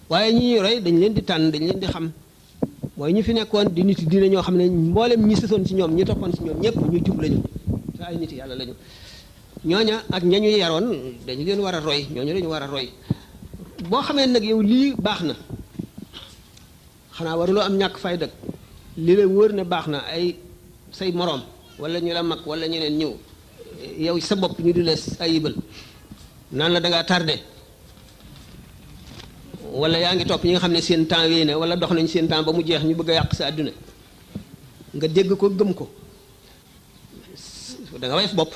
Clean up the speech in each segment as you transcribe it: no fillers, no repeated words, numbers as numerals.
waaye ñi ñuy roy dañ leen di tànn dañ leen di xam mooy ñi fi nekkoon di nit dina ñoo xam ne mboolem ñi sësoon ci ñoom ñi toppoon ci ñoom ñëpp ñu jub lañu te ay nit yàlla lañu ñooña ak ñañu yaroon dañu leen war a roy ñooñu dañu war a roy boo xamee nag yow lii baax na xanaa waruloo am ñàkk fay dëgg li la wóor ne baax na ay say moroom wala ñu la mag wala ñeneen ñëw yow sa bopp ñu di la ayibal naan la da ngaa tardé wala yaa ngi topp ñi nga xam ne seen temps wéy na wala dox nañ seen temps ba mu jeex ñu bëgg a yàq sa àdduna nga dégg ko gëm ko da nga woyof bopp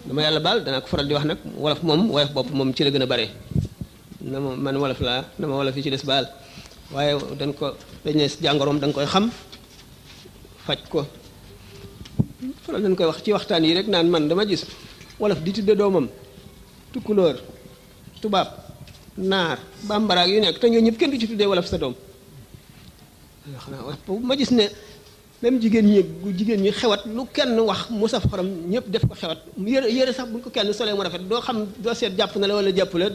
dama yàlla baal danaa ko faral di wax nag wolof moom woyof bopp moom ci la gën a bare na ma man wolof laa na ma wolof yi ci des baal waaye dañ ne jàngoroom da nga koy xam faj ko faral dañ koy wax ci waxtaan yi rek naan man dama gis wolof di tudde doomam tukkulóor tubaab naar bambaraag yu nekk te ñoo ñëpp kenn du ci tuddee wolof sa doom xanaa ma gis ne même jigéen ñi xewat lu kenn wax mu saf xorom ñëpp def ko xewat yére sax buñ ko kenn solee mu rafet doo xam doo seet jàpp na la wala jàpp la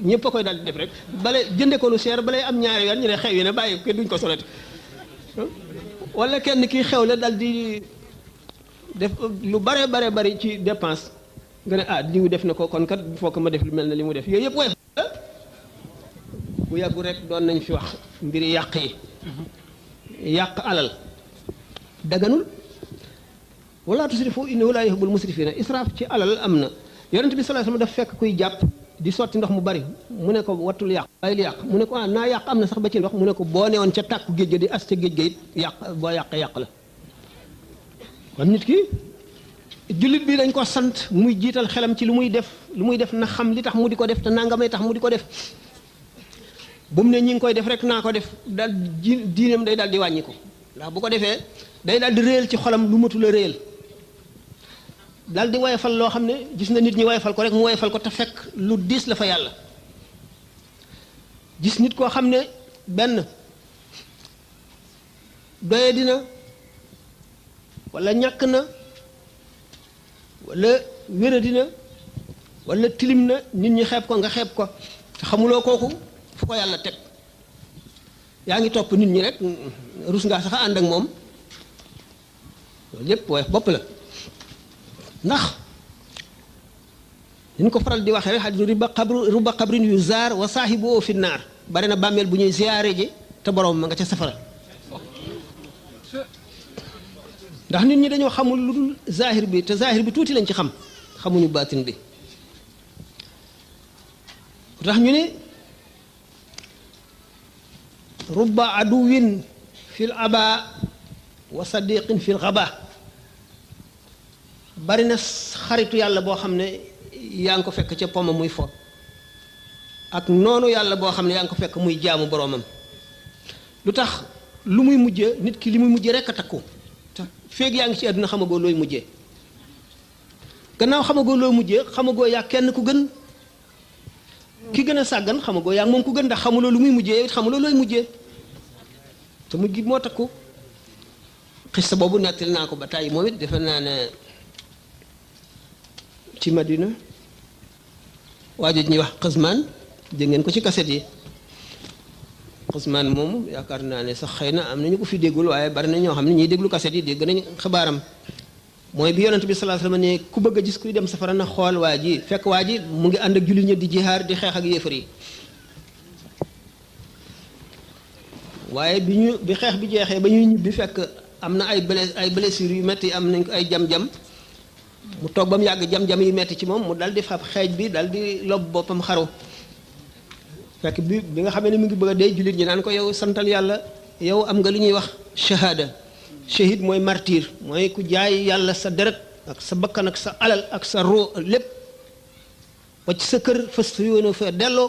ñëpp a koy daal di def rek bale jënde ko lu cher balay am ñaari yoon ñu ne xew yi ne bàyyi kenn duñ ko solati wala kenn kii xew la daal di def lu bare bari ci dépense nga ne diw def na ko kon kat foo ko ma def lu mel ne li mu def yooyu yëpp woyof bu yàggu rek doon nañ fi wax mbiri yàq yi yàq alal daganul wala tusrifu innahu la yuhibbul musrifina israaf ci alal am na yonent bi sallallahu alayhi wasallam daf fekk kuy jàpp di sotti ndox mu bari mu ne ko wattul yàq bàyyil yàq mu ne ko naa yàq am na sax ba ci ndox mu ne ko boo newoon ca tàkku géej ga di as ca géej ga it yàq boo yàqee yàq la kon nit ki jullit bi dañ ko sant muy jiital xelam ci lu muy def na xam li tax mu di ko def te nangamay tax mu di ko def bu mu ne ñi ngi koy def rek naa ko def daal diineem day daal di wàññi ko ndax bu ko defee day daal di réyal ci xolam lu matul a réyal daal di woyefal loo xam ne gis na nit ñi woyefal ko rek mu woyefal ko te fekk lu diis la fa yàlla gis nit koo xam ne benn doye dina wala ñàkk na wala wéra dina wala tilim na nit ñi xeeb ko nga xeeb ko te xamuloo kooku fu ko yàlla teg yaa ngi topp nit ñi rek rus ngaa sax ànd ak moom loolu lépp woyof bopp la ndax ñu ko faral di waxee rek xadisu ruba xabrin yu zaar wa saahibu fi naar bari na bàmmeel bu ñuy ziyaare ji te borom ma nga ca safara ndax nit ñi dañoo xamul lu dul zahir bi te zahir bi tuuti lañ ci xam xamuñu baatin bi tax ñu ne rubba aduwin fil aba wa sadiqin fil xaba bari na xaritu yàlla boo xam ne yaa ngi ko fekk ca poma muy fo ak noonu yàlla boo xam ne yaa ngi ko fekk muy jaamu boroomam lu tax lu muy mujje nit ki li muy mujje rekk a takku te feeg yaa ngi ci àdduna xamagoo looy mujjee gannaaw xamagoo looy mujjee xamagoo yaa kenn ku gën ki gën a sàggan xamagoo yaa moom ku gën ndax xamuloo lu muy mujjee yow it xamuloo looy mujjee te mujj gi moo takku xista boobu nettali naa ko ba tàyyi moom it defe naa ne ci Madina waa ji ñuy wax Xasmaan dégg ngeen ko ci kaset yi Xasmaan moom yaakaar naa ne sax xëy na am nañu ko fi déggul waaye bari na ñoo xam ne ñuy déglu kaset yi dégg nañ xabaaram mooy bi yonent bi sallallahu alayhi wasallam ne ku bëgg a gis kuy dem safara na xool waa ji fekk waa ji mu ngi ànd ak jullit ñi di jihaar di xeex ak yéefar yi waaye bi xeex bi jeexee ba ñuy ñibbi fekk am na ay blessures yu metti am nañ ko ay jam-jam mu toog ba mu yàgg jam-jam yi metti ci moom mu dal di fab xeej bi dal di lob boppam xaru fekk bi nga xamee ne mu ngi bëgg a dee jullit ñi naan ko yow santal yàlla yow am nga lu ñuy wax shahada shahid mooy martyr mooy ku jaay yàlla sa deret ak sa bakkan ak sa alal ak sa roo lépp wacc sa kër fas yoonoo fa delloo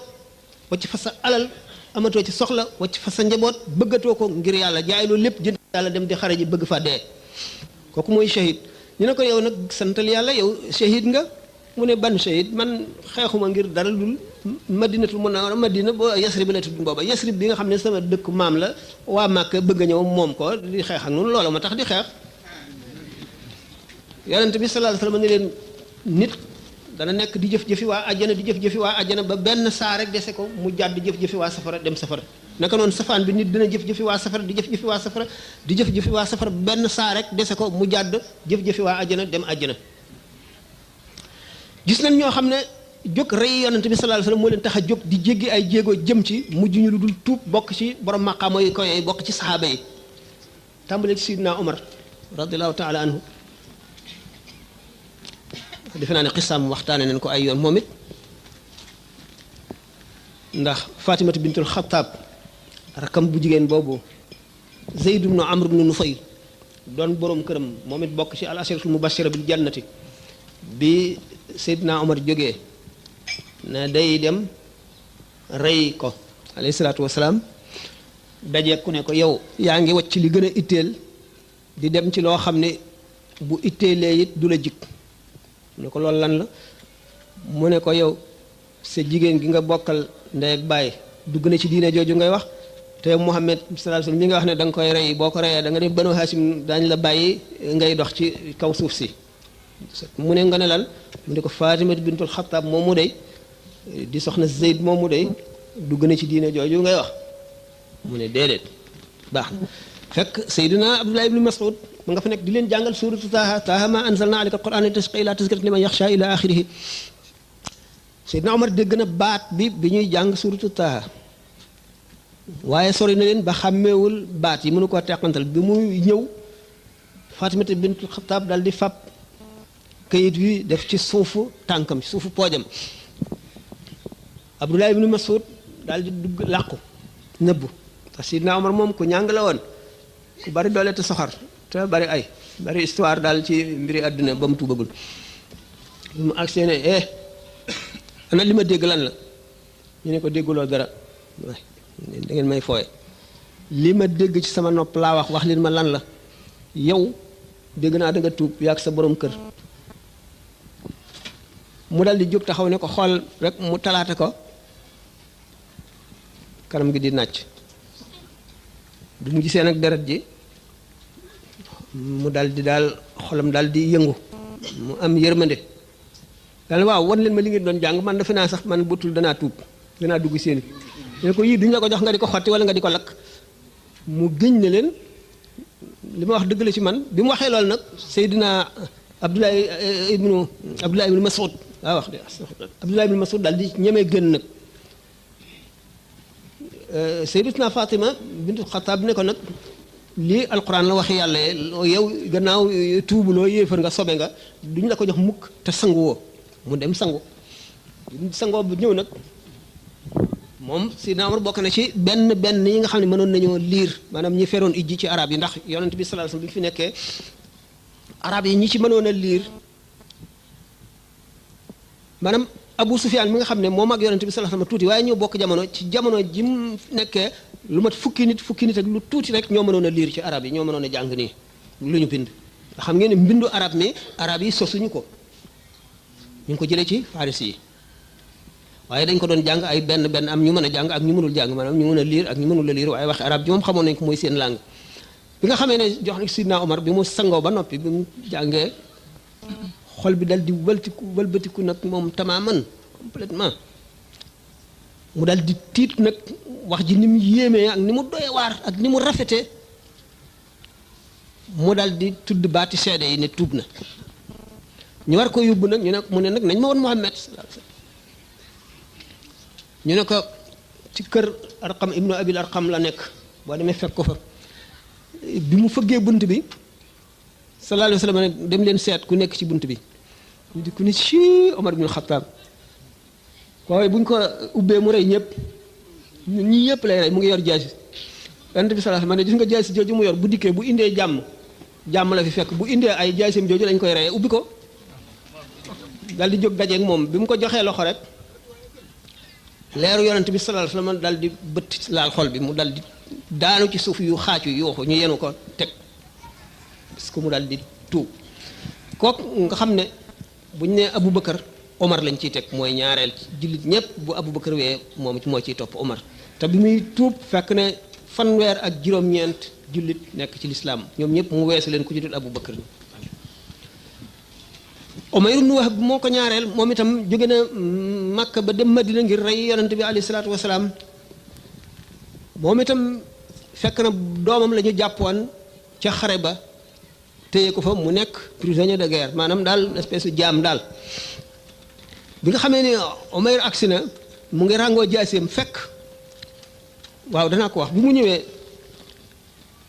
wacc fa sa alal amatoo ci soxla wacc fa sa njaboot bëggatoo ko ngir yàlla jaay loolu lépp jënd yàlla dem di xare ji bëgg fa dee kooku mooy shahid ñu ne ko yow nag santal yàlla yow shahid nga mu ne ban shahid man xeexuma ngir dara dul madinatul munawwara madina boo Yasrib la tudd booba Yasrib bi nga xam ne sama dëkk maam la waa Màkka bëgg a ñëw moom ko di xeex ak noonu loola ma tax di xeex yonent bi sallallahu alayhi wasallam ne leen nit dana nekk di jëf-jëfi waa àjjana di jëf-jëfi waa àjjana ba benn saa rek dese ko mu jàdd jëf-jëfi waa safara dem safara naka noonu safaan bi nit dina jëf-jëfi waa safara di jëf-jëfi waa safara di jëf-jëfi waa safara benn saa rek dese ko mu jàdd jëf-jëfi waa àjjana dem àjjana gis nañ ñoo xam ne jóg rey yonent bi sallallahu alayhi wasallam moo leen tax a jóg di jéggi ay jéego jëm ci mujj ñu lu dul tuub bokk ci borom maqaama yu koy bokk ci saxaaba yi tàmbalee ci Sidna Omar radiallahu taala anhu defe naa ne xisaam waxtaane nañ ko ay yoon moom it ndax Fatimatu bintul Xattaab rakam bu jigéen boobu Zayd ibnu Amr ibnu Nufayl doon borom këram moom it bokk ci al asharatul mubashira bil jannati bi Seydina Omar jógee ne day dem rey ko alayhi salaatu wasalaam daje ku ne ko yow yaa ngi wacc li gën a itteel di dem ci loo xam ne bu itteelee it du la jik mu ne ko loolu lan la mu ne ko yow sa jigéen gi nga bokkal ndey ak baay dugg na ci diine jooju ngay wax te Muhammad sallallahu alayhi wasallam li nga wax ne da nga koy rey boo ko reyee da nga ne Banu Hashim daañu la bàyyi ngay dox ci kaw suuf si mu ne nga ne lan mu ne ko Fatima bintul Xattaab moom mu dey di soxna Zayd moom mu dey dugg na ci diine jooju ngay wax mu ne déedéet baax na fekk Seydina Abdullah ibn Mas'ud ma nga fa nekk di leen jàngal suuratu Taaha ma anzalna alayka al-Qur'ana litashqa illa tazkiratan liman yaxsha ila axirihi Seydina Omar dégg na baat bi ñuy jàng suuratu Taaha waaye sori na leen ba xàmmeewul baat yi mënu koo teqantal bi muy ñëw Fatima bintul Xattaab dal di fab kayit wi def ci suufu tànkam ci suufu poojam Abdullah ibn Mas'ud daal di dugg làqu nëbbu ndax Seydina Omar moom ku ñàng la woon ku bari doole te soxar te bari ay bari histoire daal ci mbiri àdduna ba mu tuubagul mu agsee ne ana li ma dégg lan la ñu ne ko dégguloo dara da ngeen may fooye li ma dégg ci sama nopp laa wax leen ma lan la yow dégg naa da nga tuub yaag sa borom kër mu dal di jóg taxaw ne ko xool rek mu talaate ko kanam gi di nàcc du mu gisee nag deret ji mu dal di daal xolam dal di yëngu mu am yërmande daal waaw wan leen ma li ngeen doon jàng man defe naa sax man butul danaa tuub danaa dugg seen ne ko yii duñ la ko jox nga di ko xotti wala nga di ko lakk mu gëñ ne leen li ma wax dëgg la ci man bi mu waxee loolu nag Seydina Abdullah ibnu Mas'ud waaw wax de Abdullah ibnu Mas'ud daal di ñemee gën nag Sayyidatuna Fatima bintu Xattaab ne ko nag lii alquran la waxi yàlla yow gannaaw tuubuloo yéefar nga sobe nga duñ la ko jox mukk te sangu woo mu dem sangu sangoo bu ñëw nag moom Seydina Omar bokk na ci benn yi nga xam ne mënoon nañoo liir maanaam ñi feroon ijji ci arab yi ndax yonent bi sallallahu alayhi wasallam bi fi nekkee arab yi ñi ci mënoon a liir maanaam Abu Sufyaan mi nga xam ne moom ak yonent bi sallallahu alayhi wasallam tuuti waaye ñoo bokk jamono ci jamono ji mu nekkee lu mat fukki nit ak lu tuuti rek ñoo mënoon a liir ci arab yi ñoo mënoon a jàng nii lu ñu bind nga xam ngeen ne mbindu arab mi arab yi sosuñu ko ñu ngi ko jëlee ci faris yi waaye dañ ko doon jàng ay benn am ñu mën a jàng ak ñu mënul jàng maanaam ñu mën a liir ak ñu mënul a liir waaye waxi arab ji moom xamoon nañ ko mooy seen langue bi nga xamee ne jox na Sidna Omar bi mu sangoo ba noppi bi mu jàngee xol bi dal di wëlbatiku nag moom tamaaman complètement mu dal di tiit nag wax ji ni mu yéemee ak ni mu doye waar ak ni mu rafetee mu dal di tudd baati seede yi ne tuub na ñu war ko yóbbu nag ñu ne mu ne nag nañ ma woon Muhammad ñu ne ko ci kër Arqam ibnu Abil Arqam la nekk boo demee fekk ko fa bi mu fëggee bunt bi sallallahu alayhi wa sallam ne dem leen seet ku nekk ci bunt bi ñu di ku ne ci Omar ibn Khattab waaye bu ñu ko ubbee mu rey ñëpp ñun ñii yëpp lay rey mu ngi yor jaasi yonent bi sallallahu alayhi wa sallam ne gis nga jaasi jooju mu yor bu dikkee bu indee jàmm la fi fekk bu indee ay jaasim jooju lañ koy reyee ubbi ko dal di jóg dajeeg moom bi mu ko joxee loxo rek leeru yonent bi sallallahu alayhi wa sallam dal di bëtt laal xol bi mu dal di daanu ci suuf yu xaacu yuuxu ñu yenu ko teg parce que mu dal di tuub kooku nga xam ne bu ñu nee Aboubacar Omar lañ ciy teg mooy ñaareel jullit ñëpp bu Aboubacar wee moom moo ciy topp Omar te bi muy tuub fekk ne fanweer ak juróom-ñeent jullit nekk ci lislaam ñoom ñëpp mu weesu leen ku ci dul Aboubacar Umayr ibn Wahb moo ko ñaareel moom itam jóge na Makka ba dem Madina ngir rey yonent bi alayhi salaatu wasalaam moom itam fekk na doomam la ñu jàppoon ca xare ba téye ko fa mu nekk prisonnier de guerre maanaam daal espèce de jaam daal bi nga xamee ne Umayr agsi na mu ngi ràngoo jaaseem fekk waaw danaa ko wax bi mu ñëwee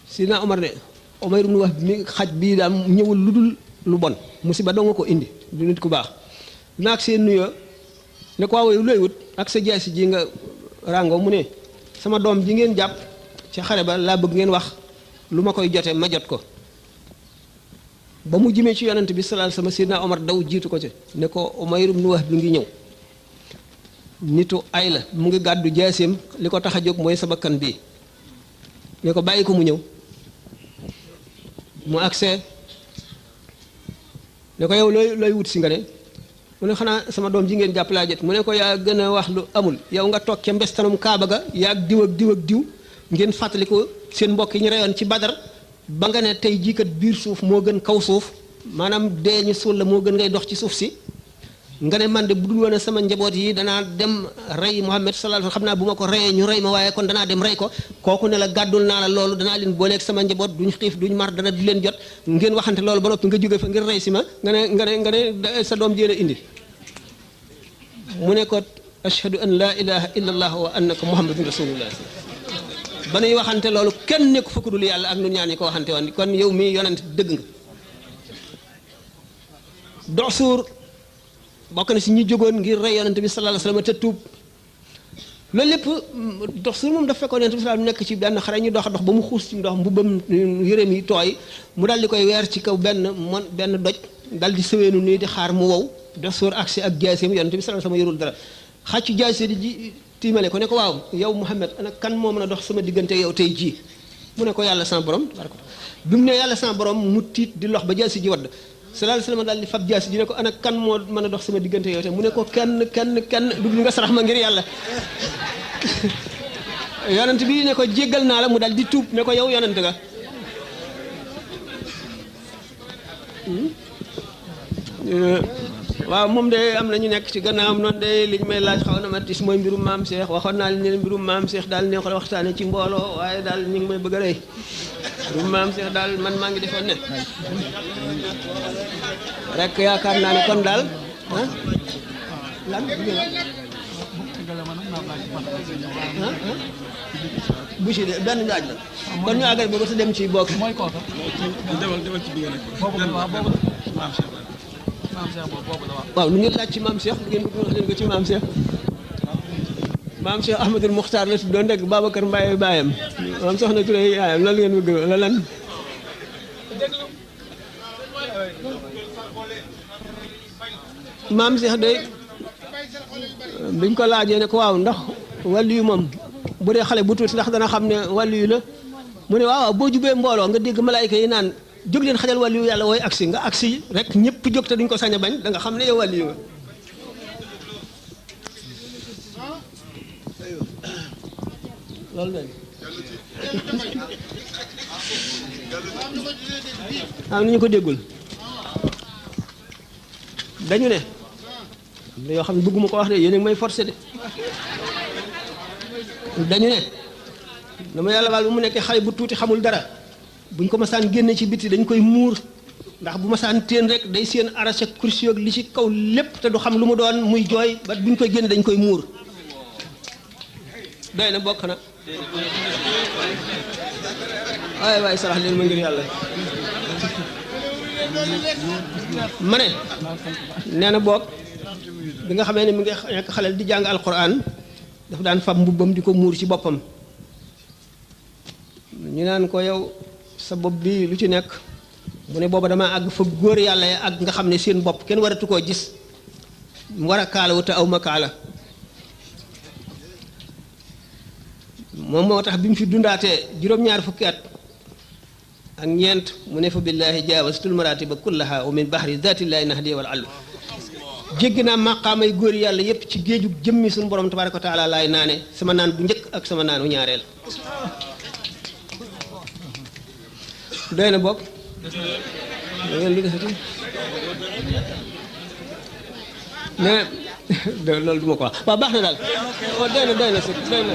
Sidina Omar ne Umayr ibn Wahb mi xaj bii daal ñëwul lu dul lu bon musiba doo nga ko indi du nit ku baax bi ma agsee nuyoo ne ko waaw looy wut ak sa jaasi ji nga ràngoo mu ne sama doom ji ngeen jàpp ci xare ba laa bëgg ngeen wax lu ma koy jote ma jot ko ba mu jëmee ci yonent bi sallallahu alayhi wasallam Sidina Omar daw jiitu ko ci ne ko Umayr ibn Wahb bi ngi ñëw nitu ay la mu ngi gàddu jaaseem li ko tax a jóg mooy sa bakkan bii ne ko bàyyi ko mu ñëw mu agsee ne ko yow looy wut si nga ne mu ne xanaa sama doom ji ngeen jàpp laa jot mu ne ko yaa gën a wax lu amul yow nga toog ca mbestanum Kaaba ga yaa ak diw ak diw ak diw ngeen fàttali ko seen mbokk yi ñu reyoon ci Badar ba nga ne tey jii kat biir suuf moo gën kaw suuf maanaam dee ñu suul la moo gën ngay dox ci suuf si nga ne man de bu dul woon sama njaboot yi danaa dem rey Muhammad sallallahu alayhi wasallam xam naa bu ma ko reyee ñu rey ma waaye kon danaa dem rey ko kooku ne la gàddul naa la loolu danaa leen booleeg sama njaboot duñ xiif duñ mar dana du leen jot ngeen waxante loolu ba noppi nga jóge fa ngir rey si ma nga ne sa doom jéem a indi mu ne ko ashhadu an laa ilaha illa allah wa annaka muhammadun rasulullah ba nuy waxante loolu kenn nekku fa ku dul yàlla ak nun ñaan yi ko waxante woon kon yow mii yonent dëgg nga Doxsuur bokk na si ñu jógoon ngir rey yonent bi sallallahu alayhi wasallam te tuub loolu lépp Doxsuur moom dafa fekkoon yonent bi sallallahu nekk ci benn xare ñu dox ba mu xuus ci ndox mbubbam yëreem yi tooy mu dal di koy weer ci kaw benn doj dal di sëweenu nii di xaar mu wow Doxsuur agsi ak jaaseem yonent bi sallallahu alayhi wasallam yorul dara xàccu jaase di ji tiimale ko ne ko waaw yow Muhammad ana kan moo mën a dox sama diggante yow tey jii mu ne ko yàlla sama borom bi mu ne yàlla sama borom mu tiit di lox ba jaasi ji wadd sallallahu alayhi wasallam daal di fab jaasi ji ne ko ana kan moo mën a dox sama diggante yow te mu ne ko kenn dugg nga sarax ma ngir yàlla yonent bi ne ko jéggal naa la mu daal di tuub ne ko yow yonent nga waaw moom de am na ñu nekk ci gannaawam noonu de li ñu may laaj xaw na ma tis mooy mbirum maam Cheikh waxoon naa leen mbirum maam Cheikh daal neexul waxtaane ci mbooloo waaye daal ñu ngi may bëgg a rey mbirum maam Cheikh daal man maa ngi defoon ne rek yaakaar naa ne kon daal lan bu ci de benn laaj la kon ñu àggal boobu te dem ci bokk mooy kooka demal ci biir waaw lu ngeen laaj ci maam Cheikh lu ngeen wax leen ko ci maam Cheikh maam Cheikh Ahmadul Muxtaar la tuddoon rek Babacar Mbaye baayam maam Soxna Touré yaayam loolu ngeen bëgg la lan maam Cheikh de biñ ko laajee ne ko waaw ndax wàllu yu moom bu dee xale bu tuuti ndax dana xam ne wàllu yu la mu ne waaw boo jubee mbooloo nga dégg malaayka yi naan jóg leen xajal wàllu yu yàlla wooy agsi nga agsi rek ñëpp jóg te duñ ko sañ a bañ da nga xam ne yow wàllu yu nga loolu lañ am na ñu ko déggul dañu ne am na yoo xam ne bëgguma ko wax de yéen a ngi may forcé de dañu ne dama yàlla baal bu mu nekkee xale bu tuuti xamul dara buñ ko masaan génne ci biti dañ koy muur ndax bu masaan téen rek day seen arraché kursi ak li ci kaw lépp te du xam lu mu doon muy jooy ba buñ koy génne dañ koy muur doy na bokk na waaye waaye sarax leen ma ngir yàlla ma ne nee na boog bi nga xamee ne mi ngi nekk xaleel di jàng alquran dafa daan fab mbubbam di ko muur ci boppam ñu naan ko yow sa bopp bi lu ci nekk mu ne booba dama àgg fa góor yàlla ya ak nga xam ne seen bopp kenn waratu koo gis mu war a kaala te aw ma kaala moom moo tax bi mu fi dundaatee juróom-ñaar fukki at ak ñeent mu ne fa billaahi jaawastul maratiba kullaha wa min bahri zatillahi nahdi wal allu jéggi naa maqaamay góor yàlla yépp ci géeju jëmmi suñu borom tabaraka wa taala laay naane sama naan bu njëkk ak sama naan bu ñaareel doy na bokk da ngeen lu desati mais loolu du ma ko wax waaw baax na daal doy na si doy na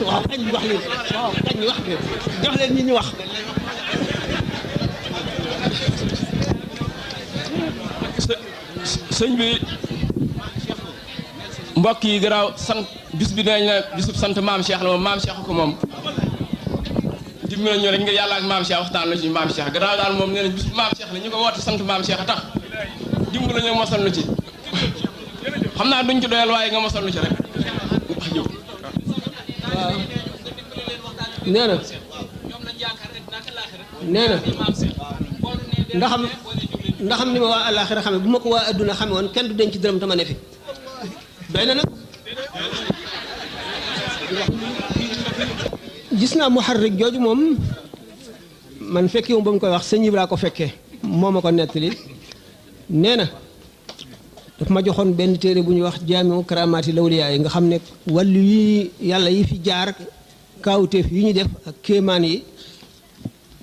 waaw kañ wax leen waaw kañ wax leen jox leen ñi ñu wax sëñ bi mbokk yi garaaw sant bis bi dañ la bisub sant maam Cheikh la moom maam Cheikh ko moom dimbali ñu rek ngir yàlla ak maam Cheikh waxtaan la ci maam Cheikh garaaw daal moom nee na bis maam Cheikh la ñu ko woote sant maam Cheikh a tax dimbali ñu mosal lu ci xam naa duñ ci doyal waaye nga mosal lu ci rek wax jóg waaw nee na ndaxam ni ma waa àllaaxira xame bu ma ko waa adduna xame woon kenn du denc dërëm tama ne fi doy na nag gis naa muharrik jooju moom man fekke moom ba mu koy wax sëñ Ibra ko fekkee moo ma ko nettali nee na daf ma joxoon benn téere bu ñuy wax jaamiu karaamaati lawliyaa yi nga xam ne wàllu yi yàlla yi fi jaar kaawteef yi ñu def ak kéemaan yi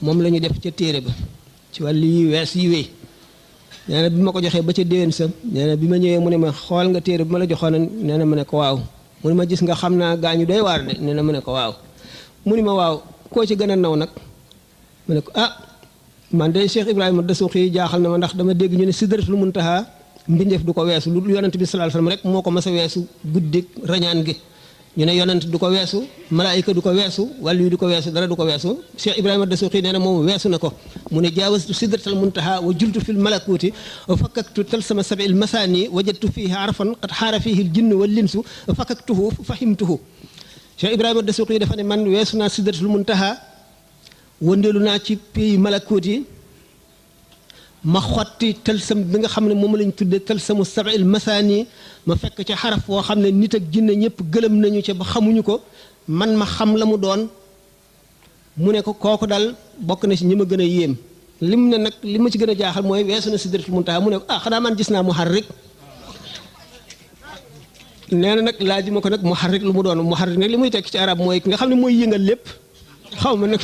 moom la ñu def ca téere ba ci wàllu yi wees yi wéy nee na bi ma ko joxee ba ca déwén sa nee na bi ma ñëwee mu ne ma xool nga téere bi ma la joxoon nee na ma ne ko waaw mu ne ma gis nga xam naa gaañu doy waar de nee na ma ne ko waaw mu ne ma waaw koo ci gën a naw nag ma ne ko ah man de Cheikh Ibrahima Dasuuxi jaaxal na ma ndax dama dégg ñu ne Sidratul Muntaha mbindeef du ko weesu lu yonent bi sallallahu alayhi wasallam rek moo ko mas a weesu guddi rañaan gi ñu ne yonent du ko weesu malaayika du ko weesu wàllu yi du ko weesu dara du ko weesu Cheikh Ibrahima Dasuuxi nee na moom weesu na ko mu ne jaawastu sidratal muntaha wa jultu fil malakuuti wa fakkaktu talsama sabil masaani wajadtu fiihi arfan qad xaara fiihi al jinnu wal linsu fakkaktuhu fahimtuhu Cheikh Ibrahima Dasuuxi dafa ne man weesu naa sidratul muntaha wëndeelu naa ci pays malakuut yi ma xotti talsam bi nga xam ne moom lañ tuddee talsamu sabil masaani ma fekk ca xaraf woo xam ne nit ak jinne ñëpp gëlëm nañu ca ba xamuñu ko man ma xam la mu doon mu ne ko kooku daal bokk na ci ñi ma gën a yéem lim ne nag li ma ci gën a jaaxal mooy weesu na sidratul muntaha mu ne ko ah xanaa man gis naa muharrik nee na nag laaj ma ko nag muharrik lu mu doon muharrik nag li muy tekk ci arab mooy ki nga xam ne mooy yëngal lépp xaw ma nag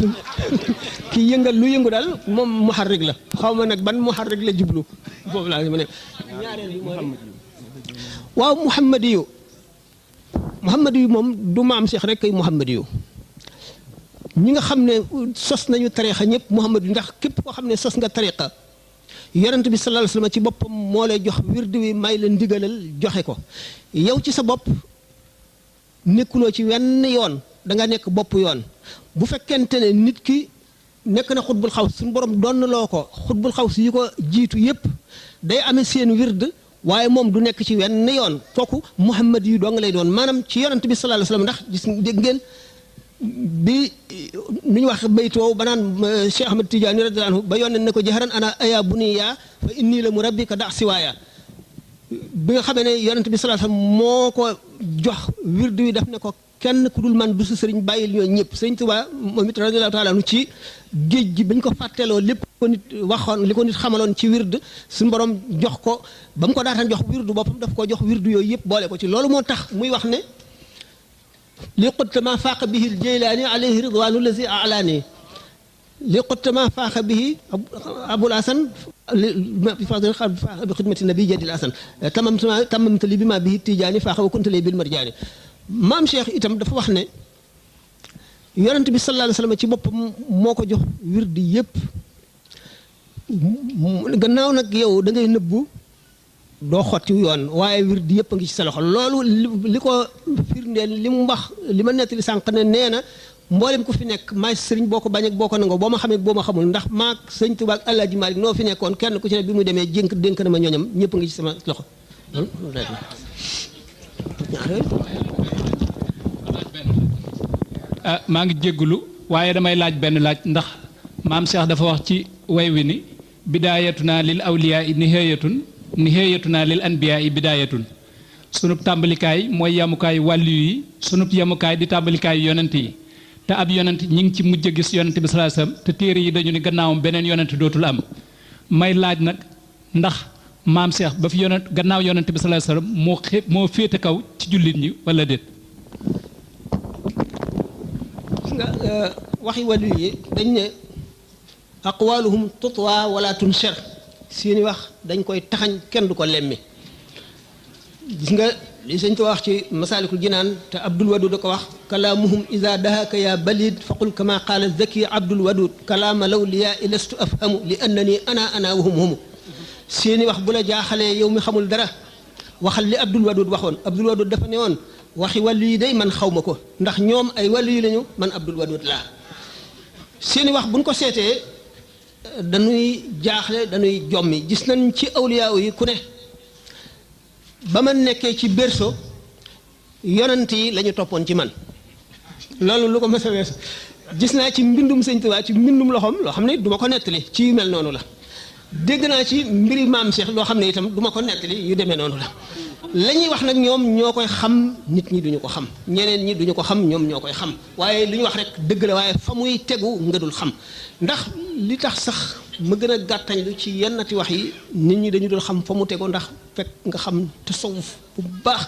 ki yëngal lu yëngu daal moom muharrik la xaw ma nag ban muharrik la jublu boobu laa ma ne ñaareel bi mooy waaw muhammadiyu moom du maam Cheikh rek kay muhammadiyu ñi nga xam ne sos nañu tariqa ñëpp muhammadiyu ndax képp koo xam ne sos nga tariqa yonent bi sallallahu alayhi wasallam ci boppam moo lay jox wirdu wi may la ndigalal joxe ko yow ci sa bopp nekkuloo ci wenn yoon da nga nekk bopp yoon bu fekkente ne nit ki nekk na xutbul xaws suñu borom doon loo ko xutbul xaws yi ko jiitu yépp day amee seen wird waaye moom du nekk ci wenn yoon kooku muhammad yu doo nga lay doon maanaam ci yonent bi sallallahu alayhi wasallam ndax gis dégg ngeen bi nu ñu wax baytoo ba naan Cheikh Ahmad Tidiane radiyallahu anhu ba yónnee ne ko jaharan ana aya buniya fa inni la murabbika da siwaaya bi nga xamee ne yonent bi sallallahu alayhi wasallam moo ko jox wird wi daf ne ko kenn ku dul man du sa sëriñ bàyyil ñoo ñëpp sëriñ Tuubaa moom it radiyallahu taala anhu ci géej gi bañ ko fàtteloo lépp ko nit waxoon li ko nit xamaloon ci wird suñu borom jox ko ba mu ko daataan jox wirdu boppam daf ko jox wirdu yooyu yëpp boole ko ci loolu moo tax muy wax ne li qutta ma faaqa bihi al jaylaani alayhi ridwaanu lazi alaani li qutta ma faaqa bihi abul hasan bi xidmati nabi jadil hasan tamamta li bi ma bihi tijaani faaqa wa kunta li bil marjaani maam Cheikh itam dafa wax ne yonent bi sallallahu alayhi wasallam ci boppam moo ko jox wirdi yëpp gannaaw nag yow da ngay nëbbu doo xotti yoon waaye wirdi yëpp a ngi ci sa loxo loolu li ko firndeel li mu wax li ma nettali sànq ne nee na mboolem ku fi nekk maay sëriñ boo ko bañ ak boo ko nangoo boo ma xamee boo ma xamul ndax maag sëñ Tuubaa ak Alaaji Maalik noo fi nekkoon kenn ku ci ne bi muy demee dénk na ma ñooñam ñëpp a ngi ci sama loxo maa ngi jéggulu waaye damay laaj benn laaj ndax maam Cheikh dafa wax ci way wi ni bidaayatuna lil awliyaa nihaayatuna lil anbiyaa bidaayatun sunub tàmbalikaay mooy yamukaay wàllu yi sunub yamukaay di tàmbalikaay yonent yi te ab yonent ñi ngi ci mujj a gis yonent bi sallallahu alayhi wasallam te téere yi dañu ni gannaawam beneen yonent dootul am may laaj nag ndax maam Cheikh ba fi yonent gannaaw yonent bi sallallahu alayhi wasallam moo féete kaw ci jullit ñi wala déet. gis nga waxi wàllu yi dañ ne aqwaluhum tutwa wala tunshar seeni wax dañ koy taxañ kenn du ko lemmi gis nga li sëñ Tuubaa wax ci masaalikul jinaan te Abdul Wadud da ko wax kalaamuhum ida dahaka ya balid faqul kama qaala zaki Abdul Wadud kalaama law liya ilastu afhamu li annani ana wahum humu seeni wax bu la jaaxalee yow mi xamul dara waxal li Abdul Wadud waxoon Abdul Wadud dafa ne woon waxi wàllu yi day man xaw ma ko ndax ñoom ay wàllu yi lañu man Abdul Wadud laa seeni wax buñ ko seetee dañuy jaaxle dañuy jommi gis nañ ci awliyaaw yi ku ne ba ma nekkee ci berceau yonent yi la ñu toppoon ci man loolu lu ko mës a weesu gis naa ci mbindum sëñ Tuubaa ci mbindum loxoom loo xam ne du ma ko nettali ci yu mel noonu la dégg naa ci mbiri maam Cheikh loo xam ne itam du ma ko nettali yu demee noonu la ñuy wax nag ñoom ñoo koy xam nit ñi duñu ko xam ñeneen ñi duñu ko xam ñoom ñoo koy xam waaye li ñu wax rek dëgg la waaye fa muy tegu nga dul xam ndax li tax sax ma gën a gàttañlu ci yennati wax yi nit ñi dañu dul xam fa mu tegu ndax fekk nga xam tasawuf bu baax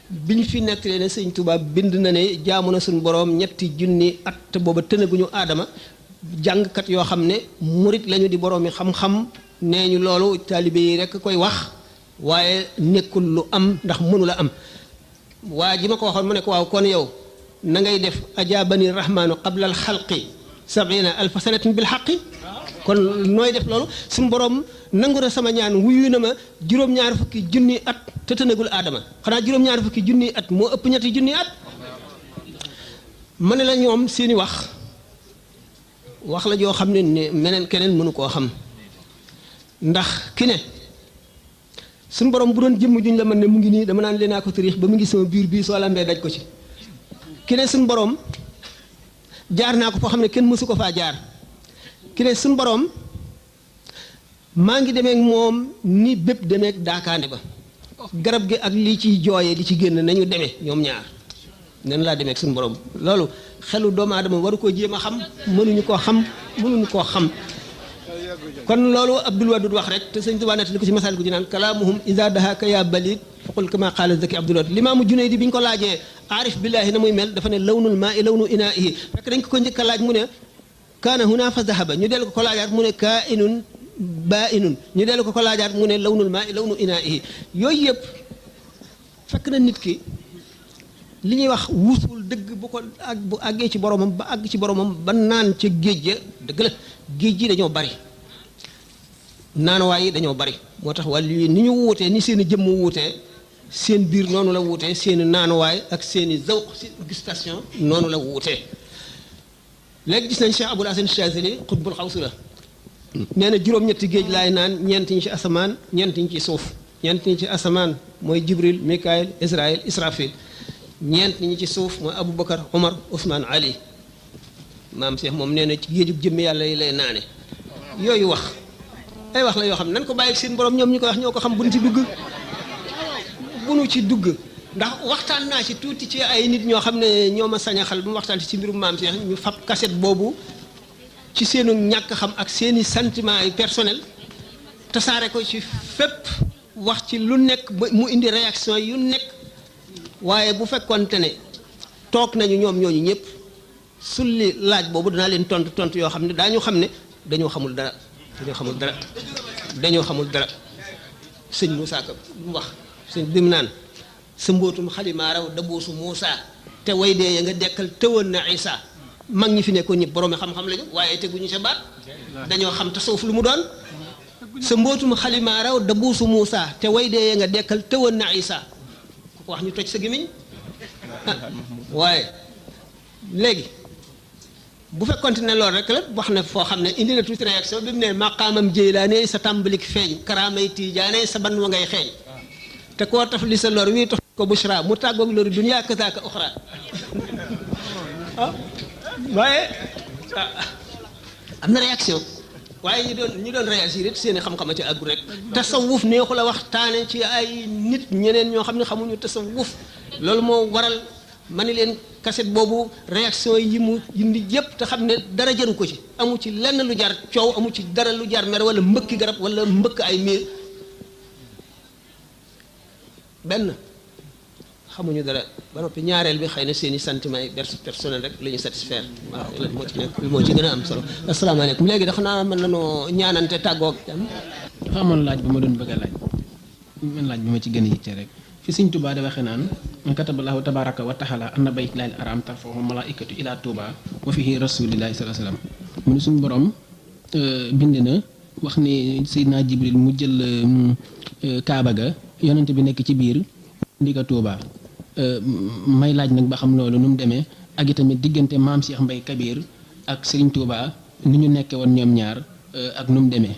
bi ñu fi nettalee ne sëñ Tuubaa bind na ne jaamu na suñu boroom 3 at te booba tënaguñu aadama jàngkat yoo xam ne murit lañu di boroom yi xam-xam nee ñu loolu taalibe yi rekk koy wax waaye nekkul lu am ndax mënu la am waa ji ma ko waxoon mu ne ko waaw kon yow na ngay def ajaabani rahmaanu qabla al xalqi 70,000 sanatin bil xaqi kon nooy def loolu suñu borom nangu na sama ñaan wuyu na ma 2 fukki junni at te tënagul aadama xanaa 2 fukki junni at moo ëpp 3 junni at ma ne la ñoom seeni wax la joo xam ne meneen keneen mënu koo xam ndax ki ne suñu borom bu doon jëmm juñ la mën ne mu ngi nii dama naan leen naa ko tariix ba mu ngi sama biir bii soo lambee daj ko ci ki ne suñu borom jaar naa ko foo xam ne kenn mësu ko faa jaar ki ne suñu borom maa ngi demeek moom ni bépp demeek daakaande ba garab gi ak li ciy jooyee li ci génn nañu demee ñoom ñaar nen laa demeek suñu borom loolu xelu doomu aadama waru koo jéem a xam mënuñu koo xam kon loolu Abdul Wadud wax rek te sëñ Tuubaa nettali ko ci Masaalikul Jinaan kalaamuhum iza dahaka ya balid faqul kama qaala zaki Abdul Wadud Limaamu Junayd bi ñu ko laajee aarif billaahi na muy mel dafa ne lawnul maa'i lawnu inaa'ihi fekk dañ ko njëkk a laaj mu ne kaana huna fa zahaba ñu dellu ko laajaat mu ne kaa'inun baa'inun ñu dellu ko laajaat mu ne lawnul maa'i lawnu inaa'ihi yooyu yëpp fekk na nit ki li ñuy wax wuusul dëgg bu àggee ci boromam ba àgg ci boromam ba naan ca géej ga dëgg la géej gi dañoo bari naanuwaay yi dañoo bari moo tax wàllu yi ni ñu wuutee ni seen i jëmm wuutee seen biir noonu la wuutee seen i naanuwaay ak seen i zawq seen gustation noonu la wuutee léegi gis nañ Cheikh Abul Hasan Chazili xutbul xawsu la nee na 7 géej laay naan 4 ñi ci asamaan 4 ñi ci suuf 4 ñi ci asamaan mooy Jibril Mikaël Israël Israfil 4 ñi ci suuf mooy Aboubacar Omar Ousmane Ali maam Cheikh moom nee na ci géejug jëmmi yàlla yi lay naane yooyu wax ay wax la yoo xam ne nan ko bàyyi seen borom ñoom ñu ko wax ñoo ko xam bu nu ci dugg ndax waxtaan naa ci tuuti ci ay nit ñoo xam ne ñoo ma sañ a xal bu mu waxtaan ci mbirum maam Cheikh ñu fab cassette boobu ci seenu ñàkk xam ak seeni sentiment yi personnel tasaare ko ci fépp wax ci lu nekk ba mu indi réaction yu nekk waaye bu fekkoonte ne toog nañu ñoom ñooñu ñëpp sulli laaj boobu danaa leen tontu yoo xam ne daañu xam ne dañoo xamul dara sëñ Moussa Ka mu wax sëñ bi mu naan sa mbootum xalimaa raw dabuusu Moussa te way dee ya nga dekkal tëwoon na Isa mag ñi fi nekkoon ñëpp boroomi xam-xam lañu waaye teguñu sa baat dañoo xam tasawuf lu mu doon sa mbootum xalimaa raw dabuusu Moussa te way dee ya nga dekkal tëwoon na Isa ku ko wax ñu toj sa gémmiñ waaye léegi bu fekkonte ne loolu rek la wax na foo xam ne indi na tuuti réaction bi mu ne maqaamam Jeylaane sa tàmbalik feeñ karaamay Tiijaane sa ban wa ngay xeeñ te koo taf li sa lor wii taf ko bushra mu tàggoog loru dunya kazaaka uxra waaye am na réaction waaye ñi doon réagir it seen i xam-xama ci àggu rek tasawuf neexu la waxtaane ci ay nit ñeneen ñoo xam ne xamuñu tasawuf loolu moo waral ma ni leen cassette boobu réaction yi mu indi yëpp te xam ne dara jëru ko ci amu ci lenn lu jar coow amu ci dara lu jar mer wala mbëkki garab wala mbëkk ay miir benn xamuñu dara ba noppi ñaareel bi xëy na seen i sentiments yi personnel rek la ñu satisfaire waaw loolu moo ci nekk moo ci gën a am solo asalaamaaleykum léegi dafa naa mën nañoo ñaanante tàggoog dafa amoon laaj bu ma doon bëgg a laaj man laaj bi ma ci gën a yitte rek fi Sëñ Tuubaa di waxee naan kataballahu tabaraka wa taala anna baytullahil haram tarfahu malaikatu ila Tuubaa wa fihi rasulillahi sallallahu alayhi wasallam mu ne suñu borom bind na wax ni Seydina Jibril mu jël Kaaba ga yonent bi nekk ci biir indi ko Tuubaa may laaj nag ba xam loolu nu mu demee ak itamit diggante maam Cheikh Mbaye Kabir ak Serigne Touba ni ñu nekkee woon ñoom ñaar ak nu mu demee.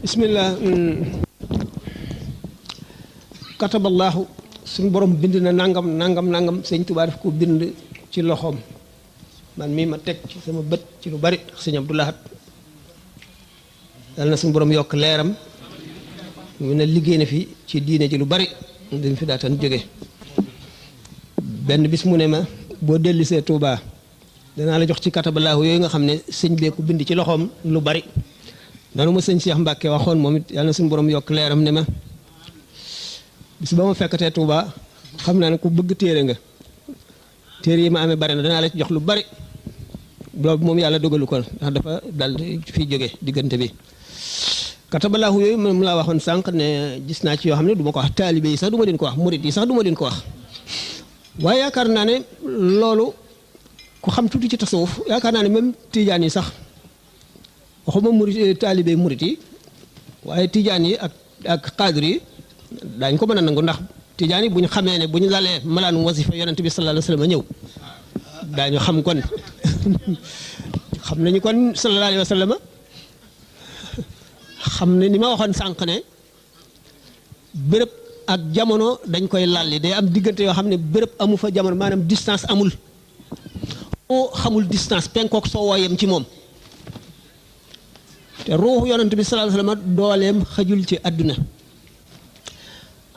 bismillah. kataballahu suñu borom bind na nangam nangam nangam sëñ Touba daf ko bind ci loxoom man mii ma teg ci sama bët ci lu bari sëñ Abdou Lahad yàlla na suñu borom yokk leeram mu ne liggéey na fi ci diine ji lu bari dañ fi daatan jóge benn bis mu ne ma boo dellisee Touba danaa la jox ci katabalaahu yooyu nga xam ne sëñ bee ko bind ci loxoom lu bari noonu ma sëñ Cheikh Mbacke waxoon moom it yàlla na suñu borom yokk leeram ne ma bis ba ma fekkatee Touba xam naa ne ku bëgg téere nga téere yi ma amee bari na danaa la ci jox lu bari loolu moom yàlla dogalu ko ndax dafa dal fii jóge diggante bi katabalaahu yooyu moom laa waxoon sànq ne gis naa ci yoo xam ne du ma ko wax taalibe yi sax du ma leen ko wax murit yi sax du ma leen ko wax waaye yaakaar naa ne loolu ku xam tuuti ci tasawuf yaakaar naa ne même tijaan yi sax waxuma murit taalibe murit yi waaye tijaan yi ak xaadir yi daañu ko mën a nangu ndax tijaan yi bu ñu xamee ne bu ñu lalee malaan wasifa yonent bi sallallahu alayhi wa sallam ñëw daañu xam kon xam nañu kon sallallahu alayhi wa sallam xam ne ni ma waxoon sànq ne béréb ak jamono dañ koy lalli day am diggante yoo xam ne béréb amu fa jamono maanaam distance amul oo xamul distance penkook soo wooyem ci moom te ruuxu yonent bi sallallahu alayhi wasallam dooleem xajul ci àdduna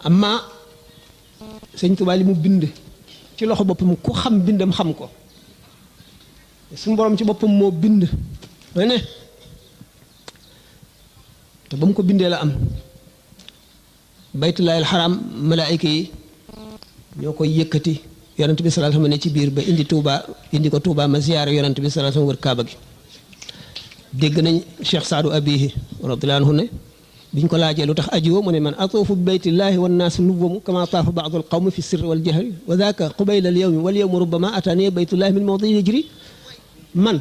amma sëñ Tuubaa li mu bind ci loxo boppam ku xam bindam xam ko suñu borom ci boppam moo bind ma ne te ba mu ko bindee la am baytullaahil xaram malaayika yi ñoo koy yëkkati yonent bi sallallahu alayhi wasallam ne ci biir ba indi Touba indi ko Touba ma ziyaare yonent bi sallallahu alayhi wasallam wër Kaaba gi dégg nañ Cheikh Saadu Abihi radiyallahu anhu ne biñ ko laajee lu tax ajiwo mu ne man atuufu bi baytillaahi wan naasu nuwwamu kama taafa ba'du al-qawmi fi sirri wal jahri wa dhaaka qubayla al-yawmi wal yawmu rubbama ataani baytullaahi min mawdi'i hijri man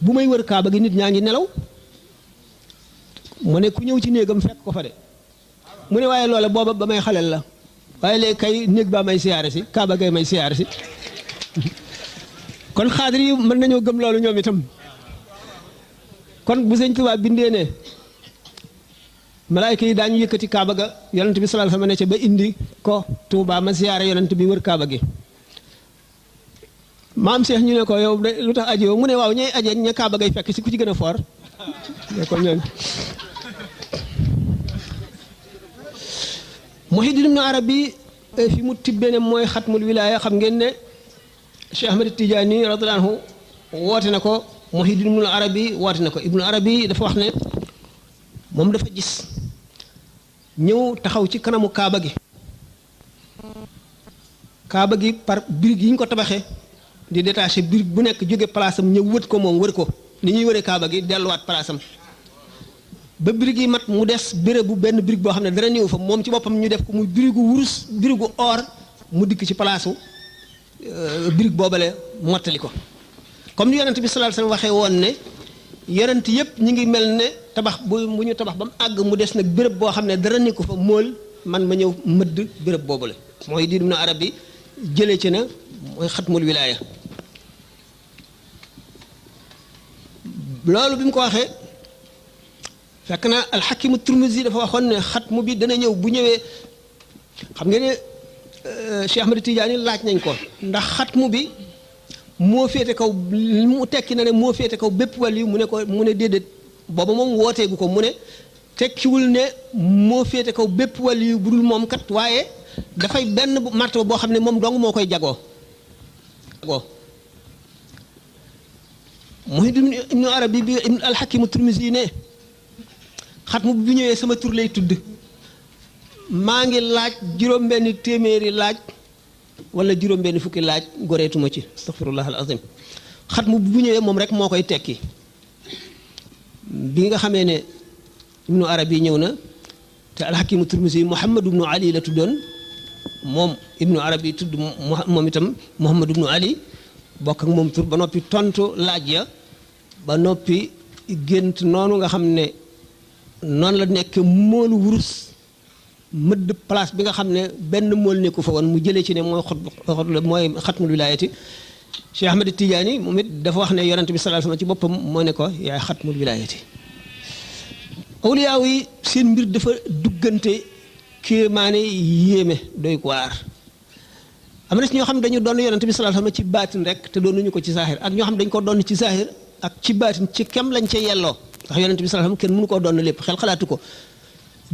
bu may wër Kaaba gi nit ñaa ngi nelaw mu ne ku ñëw ci néegam fekk ko fa de mu ne waaye loola booba ba may xaleel la waaye léegi kay néeg baa may siyaare si Kaaba gay may siyaare si kon xaadir yi mën nañoo gëm loolu ñoom itam kon bu sëñ Tuubaa bindee ne malaayka yi daañu yëkkati Kaaba ga yonent bi sallallahu alayhi wasallam ne ca ba indi ko Tuubaa ma siyaare yonent bi wër Kaaba gi maam Cheikh ñu ne ko yow de lu tax ajo mu ne waaw ñooy aje ña Kaaba gay fekk si ku ci gën a foor ne ko ñoom Muhyiddin Ibn Arabi fi mu tibbee ne mooy xatmul wilaaya xam ngeen ne Cheikh Ahmed Tidiane radiyallahu anhu woote na ko Muhyiddin Ibn Arabi woote na ko Ibn Arabi dafa wax ne moom dafa gis ñëw taxaw ci kanamu Kaaba gi Kaaba gi par birig yi ñu ko tabaxee di détaché birig bu nekk jóge place am ñëw wët ko moom wër ko ni ñuy wëree Kaaba gi delluwaat place am ba birig yi mat mu des béréb bu benn birig boo xam ne dara néew fa moom ci boppam ñu def ko muy birigu wurus birigu or mu dikk ci palaasu birig boobale mottali ko comme ni yonent bi sallallahu alayhi wasallam waxee woon ne yonent yépp ñi ngi mel ne tabax bu ñu tabax ba mu àgg mu des nag béréb boo xam ne dara nekku fa mool man ma ñëw mëdd béréb boobale mooy di Ibn Arabi jëlee ci na mooy xatmul wilaaya loolu bi mu ko waxee fekk na alxakimu Turmuzi dafa waxoon ne xatmu bi dana ñëw bu ñëwee xam nga ne Cheikh Ahmed Tidiane laaj nañ ko ndax xatmu bi moo féete kaw mu tekki na ne moo féete kaw bépp wàll yi mu ne ko mu ne déedéet booba moom wooteegu ko mu ne tekkiwul ne moo féete kaw bépp wàll yi bu dul moom kat waaye dafay benn martaba boo xam ne moom dong moo koy jagoo Muhyiddin Ibn Arabi bi alxakimu Turmuzi ne xatmu bu ñëwee sama tur lay tudd maa ngi laaj juróom-benni téeméeri laaj wala juróom-benni fukki laaj goreetuma ci astaghfirullah alazim xatmu bu ñëwee moom rek moo koy tekki bi nga xamee ne ibnu arabi ñëw na te alxakimu turmisi muhammad ibnu ali la tuddoon moom ibnu arabi tudd moom itam muhammad ibnu ali bokk ak moom tur ba noppi tontu laaj ya ba noppi gént noonu nga xam ne noonu la nekk moolu wurus mëdd place bi nga xam ne benn mool nekku fa woon mu jëlee ci ne mooy mooy xatmul wilaayati Cheikh Ahmed Tidiane moom it dafa wax ne yonent bi sallallahu alayhi wasallam ci boppam moo ne ko yaay xatmul wilaayati awliyaaw yi seen mbir dafa duggante kéemaane yéeme doy ko waar am na ci ñoo xam ne dañu doon yonent bi sallallahu alayhi wasallam ci baatin rek te doonuñu ko ci saahir ak ñoo xam ne dañu ko doon ci saahir ak ci baatin ci kem lañ ca yelloo ndax yonent bi sallallahu alayhi wasallam kenn mënu koo doon lépp xel xalaatu ko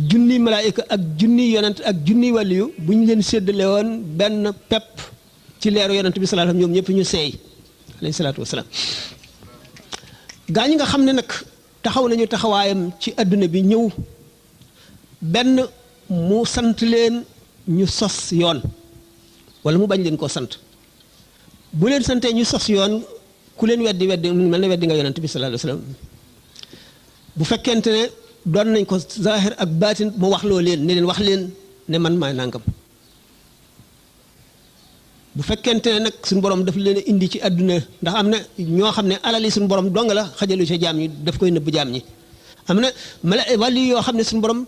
junni malaayika ak junni yonent ak junni waliyu bu ñu leen séddale woon benn pepp ci leeru yonent bi sallallahu alayhi wasallam ñoom ñëpp ñu seey alayhi salaatu wasalaam gaa ñi nga xam ne nag taxaw nañu taxawaayam ci adduna bi ñëw benn mu sant leen ñu sos yoon wala mu bañ leen koo sant bu leen santee ñu sos yoon ku leen weddi mu mel ne weddi nga yonent bi sallallahu alayhi wasallam bu fekkente ne doon nañ ko zahir ak baatin mu wax loo leen ne leen wax leen ne man maay nangam bu fekkente ne nag suñu borom daf leen a indi ci àdduna ndax am na ñoo xam ne alali suñu borom dong la xajalu ca jaam ñi daf koy nëbb jaam ñi am na wàllu yoo xam ne suñu borom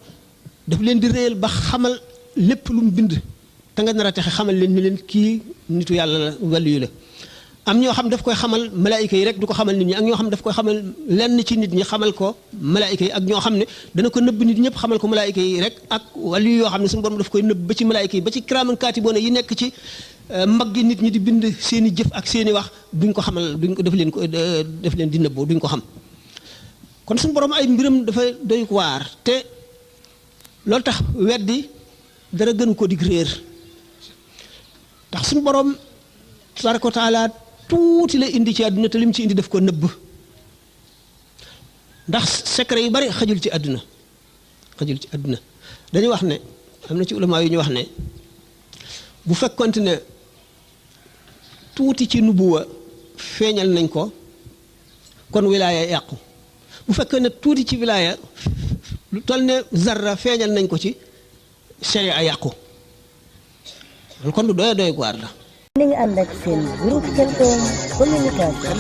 daf leen di réyal ba xamal lépp lu mu bind te nga nar a texe xamal leen ni leen kii nitu yàlla la wàllu yu la am ñoo xam daf koy xamal malaayika yi rek du ko xamal nit ñi ak ñoo xam daf koy xamal lenn ci nit ñi xamal ko malaayika yi ak ñoo xam ne dana ko nëbb nit ñëpp xamal ko malaayika yi rek ak wàllu yoo xam ne suñu borom daf koy nëbb ba ci malaayika yi ba ci kiraaman kaatiboona yi nekk ci mbaggi nit ñi di bind seeni jëf ak seeni wax duñ ko xamal duñ ko def leen di nëbboo duñ ko xam kon suñu borom ay mbiram dafa doy waar te loolu tax weddi dara gënu ko dig réer ndax suñu borom tabaraka wa taala tuuti la indi ci àdduna te lim ci indi daf ko nëbb ndax secret yu bari xajul ci àdduna dañu wax ne am na ci ulama yu ñu wax ne bu fekkonte ne tuuti ci nubuwa feeñal nañ ko kon wilaaya yàqu bu fekkee ne tuuti ci wilaaya lu toll ne zarra feeñal nañ ko ci sharia yàqu loolu kon lu doy waar la. ni nga ànd ak seen groupe Khelcom communication.